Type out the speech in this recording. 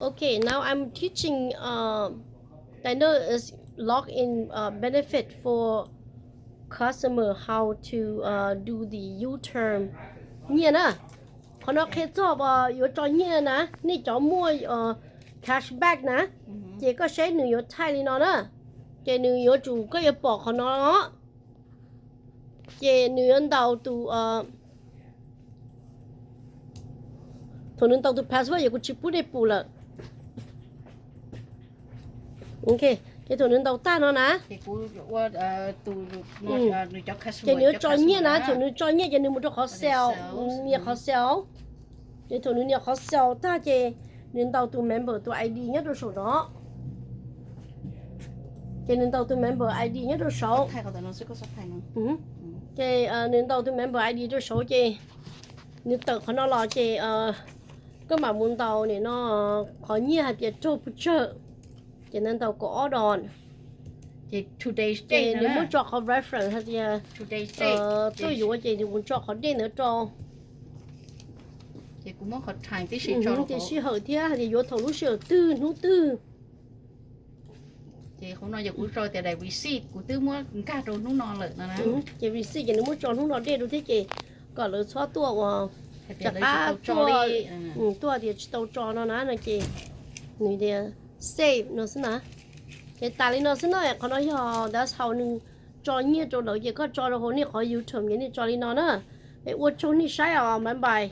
Okay, now I'm teaching uh, I know it's lock in uh, benefit for customer how to uh, do the U-turn nyiaj na. Qhov no qhia txog uas yuav tso nyiaj na, nej cov muaj uh, cashback na, ces koj saib nws yuav thaij li no na, ces nws yuav tsum koj yuav pom qhov no. Ces nws yuav ntaus tus, thaum nws ntaus tus password yog kuv tsis pub nej pum lawm. Ces thaum nws ntaus tag no na, ces nws yuav tso nyiaj na, thaum nws tso nyiaj ces nws mus rau qhov sales, nias qhov sales. Ces thaum nws nias qhov sales tag ces nws ntaus tus member tus I D nyob rau saum no. Ces nws ntaus tus member I D nyob rau saud. Ces nws ntaus tus member I D rau saud ces nws tawm qhov no los ces koj mam mus ntaus nim no qhov nyiaj hais tias raug pes tsawg, ces nws ntaus kaum ob dos. Ces nws muab tso qhov reference hais tias tuaj yuav ces nws mus tso qhov date ntawd rau. Ces sij hawm thiab hais tias yuav thaum lub sij hawm twg hnub twg. Ces qhov no yog kuv tso tias daim receipt kuv twb muab nkag rau hnub no lawm no na. Ces receipt ces nws muab tso hnub no date rau thiab ces kom lawv txhob tuaj uas rov qab tuaj, tuaj tias tsis tau tso no na no ces nws tias save no xwb na. Ces tas li no xwb na, qhov no yog that's how nws tso nyiaj rau lawv ces koj tso rau hauv nej qhov YouTube ces nej tso li no na. Es ua tsaug nej saib os, bye bye.